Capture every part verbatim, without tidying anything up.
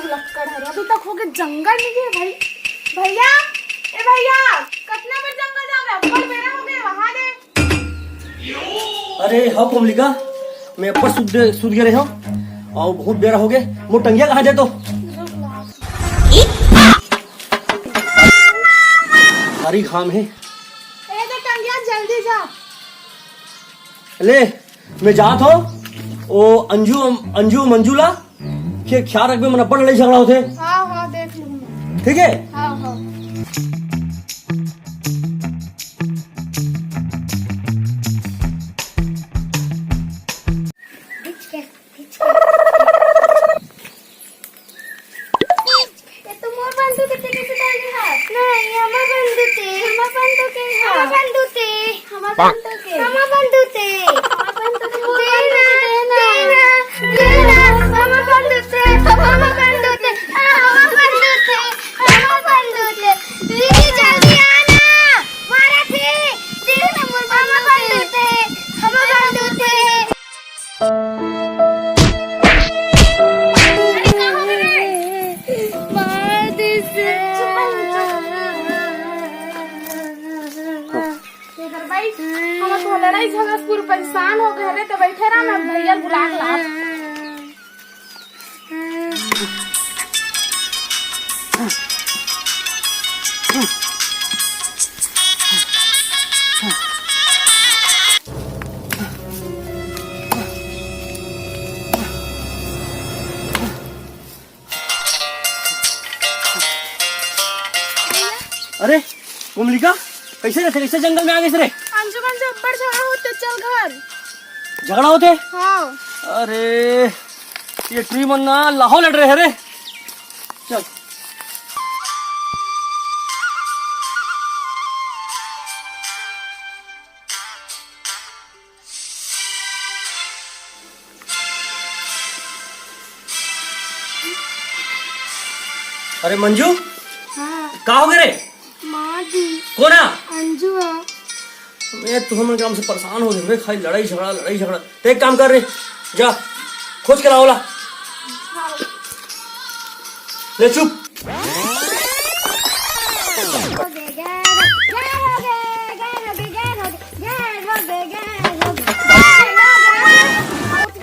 लक्कड़ हरे, अभी तक होगे जंगल में भी भाई। भैया, ए भैया, कतना बार जंगल जावे, अब्बड़ बेरा होगे, वहां दे। अरे हाँ कोमलिका, मैं अब्बड़ सुत सुत गे रहेंव, अउ बहुत बेरा होगे, मोर टंगिया कहाँ दे तो। भारी घाम हे। ए दे टंगिया, जल्दी जा। ले, मैं जात हंव, ओ अंजू, अंजू मंजू ला के ख्याल रखबे, मन अब्बड़ लड़ाई झगड़ा होथे। हाँ, हाँ, देख लूँ मैं। ठीक है? हाँ, हाँ। ये तो मोर बंदूक हे, कइसे डाले हा? नहीं, हमर बंदूक हे। हमर बंदूक हे। हमर बंदूक हे। हमर बंदूक हे। हमर बंदूक हे। हमर बंदूक हे। दे ना, दे ना, दे ना, हमर बंदूक हे। हमर बंदूक हे। हमर बंदूक हे। हमर बंदूक हे। दीदी, जल्दी आ ना। मारा थे। दे ना, मोर बंदूक हे। हमर बंदूक हे। अरे, का हो गे रे? मार दिस। शेखर भाई, हम तो लड़ाई झगड़ा से पूरे परेशान हो गए रे, तो बैठे रहा, मैं भैया बुला के लात। अरे कोमलिका, कइसे रहिथे, कइसे जंगल में आ गेस रे? अंजू मन से अब्बड़ झगड़ा होथे, चल घर। झगड़ा होथे? हाँ। अरे ये टुरी मन ना लाहौर लड़ रहे हे रे। चल। अरे मंजू, हाँ। का हो गे रे? मार दिस। कोन हा? अंजू हा। मैं तो हमन काम से परेशान हो गे रे, खाली लड़ाई झगड़ा, लड़ाई झगड़ा। ते एक काम कर रे, जा खोज के ला ओला। ले चुप।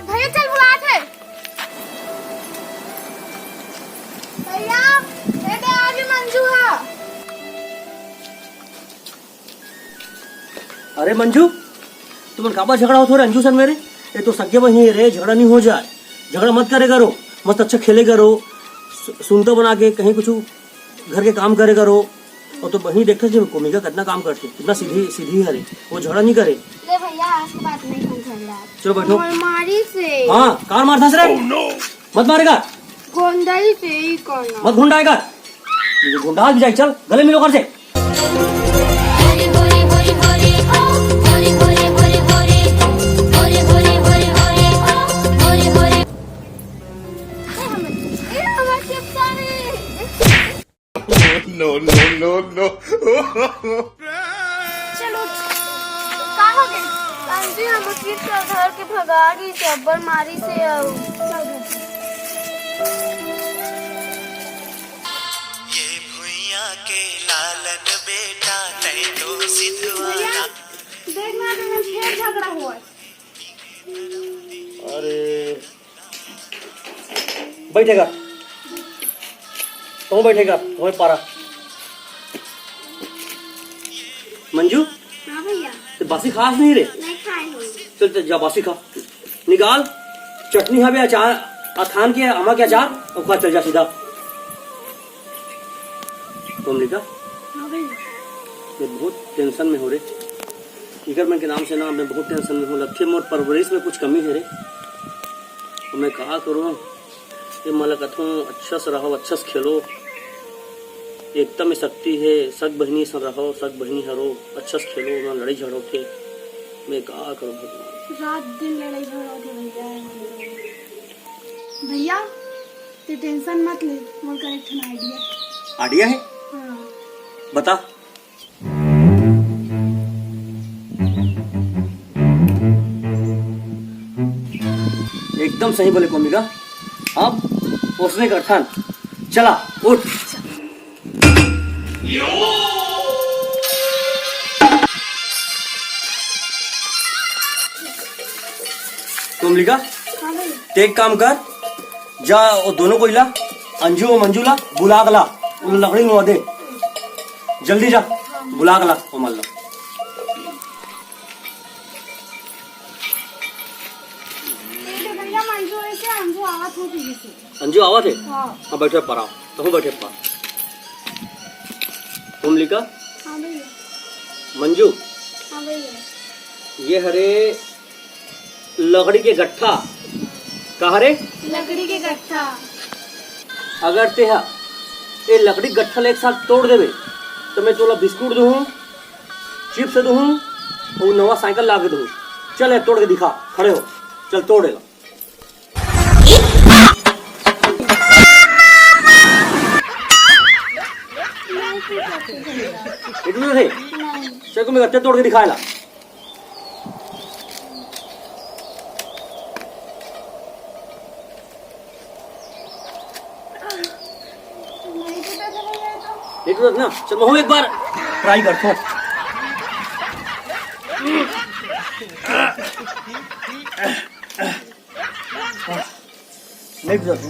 भैया चल बुलात हे। भैया, ए दे आ गे मंजू हा। अरे मंजू, तुमन काबर झगड़ा होत हो रे अंजू सन मेरे? ये तो सगे बहिनी हे रे, झगड़ा नहीं हो जाए, झगड़ा मत करे करो, मस्त अच्छा खेले करो, सु-, सुनता बना के कहीं कुछ घर के काम करे करो। अउ तो बहिनी देखत जी कोमिका कितना काम करथे, कितना सीधी सीधी हरे, वो झगड़ा नहीं करे। ले भैया, आज के बाद नहीं हम झगड़ा। चलो बैठो। हमर मारी से। हाँ, कार मार धस रे। मत मारेगा। गोंदई से ही करना। मत घुंडाएगा। ये घुंडा भी जाए, चल गले मिलो कर से। No, no, no, no। चलो, का हो गे? अंजी, हम उठिस त घर के भगा गिस, अब्बड़ मारिस हे अउ। ये भुइयां के लालन बेटा, तैं तो सिधवा भैया, देख ना, तो फेर झगड़ा होवत। अरे, बैठे कर, तू बैठे कर, तुम्हें पारा। मंजू, हाँ भैया। ते बासी खास नहीं रे? नहीं खाए हूँ। चल, चल, जा बासी खा। निकाल, चटनी हवे, अचार, अथान के, आमा के अचार, अउ खा, चल जा सीधा। कोमलिका, हाँ भैया। मैं बहुत tension में हों रे। इकर मन के नाम से ना मैं बहुत tension में हों। लगथे मोर परवरिश में कुछ कमी हे रे। अब मैं का करूँ? ये मोला कथों अच्छा से रहो, अच्छा से खेलो। एकता में शक्ति हे, सग बहिनी सन रहो, सग बहिनी हरो, अच्छा से खेलो, ना लड़ाई झगड़ा होथे। मैं का करूँ भगवान? रात दिन लड़ाई झगड़ा होथे भैया। भैया, ते tension मत ले, मोर कर एक ठन idea। Idea हे? हाँ। बता। एकदम सही बोले कोमिका। अब ओसने करथन, चला, उठ। कोमलिका, हाँ भैया। ते एक काम कर, जा वो दोनों को इला, अंजू और मंजू ला बुला के ला, उन लकड़ी में दे, जल्दी जा, बुला के ला, वो मान ला। भैया, मंजू ऐसे, अंजू आवा था पीछे से। अंजू आवा थे? हाँ। हाँ, बैठे पर आओ, तहूँ बैठे पर। कोमलिका? हाँ भैया। मंजू? हाँ भैया। ये हरे लकड़ी के गट्ठा। का हरे? लकड़ी के गट्ठा। अगर तेहा ए लकड़ी गट्ठा ले एक साथ तोड़ देबे, तो मैं तोला बिस्कुट दूँ, चिप्स दूँ, और नवा साइकिल ला के दूँ। चल, ए तोड़ के दिखा, खड़े हो, चल तोड़ एला। ये टूटे थे? चल, तुम्हें गट्ठे तोड़ के दिखाएला। नहीं टूटत ना, चल, मैं एक बार ट्राई करता हूँ। नहीं टूटत।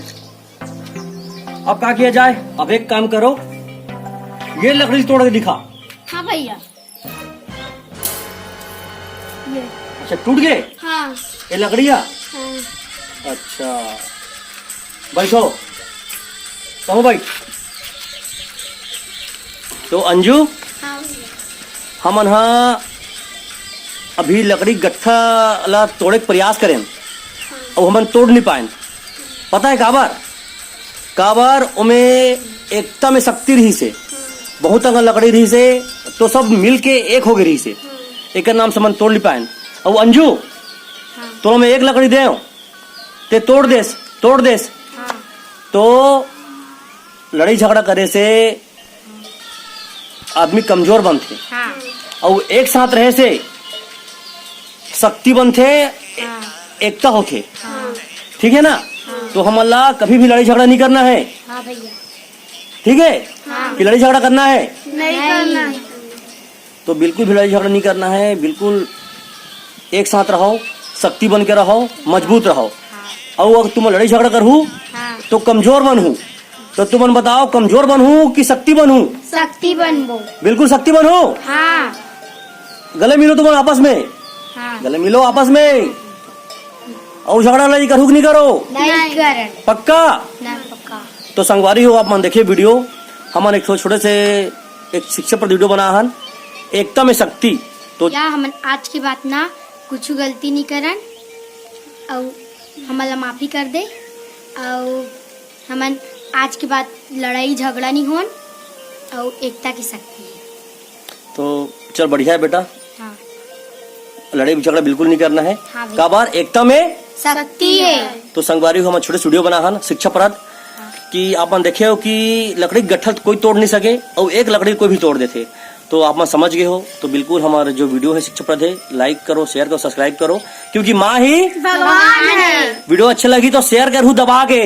अब का किया जाए? अब एक काम करो, ये लकड़ी तोड़ के दिखा। हाँ भैया। ये। अच्छा, टूट गए? हाँ। ये लकड़िया? हाँ। अच्छा, बैठो, कहो भाई। तो अंजू, हाँ भैया। हमन हा अभी लकड़ी गट्ठा ला तोड़े के प्रयास करेन, हाँ। अउ हमन तोड़ नहीं पाएन। पता है काबर? काबर ओमे एकता में शक्ति रहिस हे, बहुत अकन लकड़ी रहिस हे, तो सब मिल के एक हो गए रहिस हे। एकर नाम से हमन तोड़ नहीं पाएन। अउ अंजू, हाँ। तोला मैं एक लकड़ी दे, ते तोड़ देस, तोड़ देस, हाँ। तो लड़ाई झगड़ा करे से आदमी कमजोर बनथे, हाँ। अउ एक साथ रहे से शक्ति बनथे, हाँ। एकता होथे। हाँ। ठीक है ना? हाँ। तो हमन ला कभी भी लड़ाई झगड़ा नहीं करना है। हाँ भैया। ठीक है? हाँ। कि लड़ाई झगड़ा करना है? नहीं करना है। तो बिल्कुल भी लड़ाई झगड़ा नहीं करना है, बिल्कुल एक साथ रहो, शक्ति बन के रहो, मजबूत रहो। हाँ। अउ अगर तुम लड़ाई झगड़ा करहू, हाँ। तो कमजोर बनहू। तो तुमन बताओ, कमजोर बनहू कि शक्ति बनहू? शक्ति बनबो। बिल्कुल शक्ति बनहू। हाँ। गले मिलो तुमन आपस में। हाँ। गले मिलो आपस में। अउ झगड़ा लड़ाई करहू कि नहीं करो? नहीं करन। पक्का? नहीं, पक्का। तो संगवारी हो, आप मन देखिए वीडियो, हमन एक ठो छोटे से एक शिक्षाप्रद वीडियो बना हन, एकता में शक्ति। तो या हमन आज के बाद ना कुछ गलती नहीं करन, अउ हमन ला माफी कर दे, अउ हमन आज के बाद लड़ाई झगड़ा नहीं होन, अउ एकता की शक्ति। तो चल, बढ़िया है बेटा। हाँ। लड़ाई झगड़ा बिल्कुल नहीं करना है। हाँ भैया। काबर? एकता में शक्ति है। तो संगवारी हो, हमन छोटे से वीडियो बना हन शिक्षाप्रद, हाँ। कि आप मन देखे हो कि लकड़ी के गट्ठल कोई तोड़ नहीं सके, अउ एक लकड़ी कोई भी तोड़ देथे। तो आप मन समझ गए हो, तो बिल्कुल हमारा जो वीडियो है शिक्षाप्रद है, लाइक करो, शेयर करो, सब्सक्राइब करो, क्योंकि माँ ही भगवान है। वीडियो अच्छा लगी तो शेयर करहू दबा के।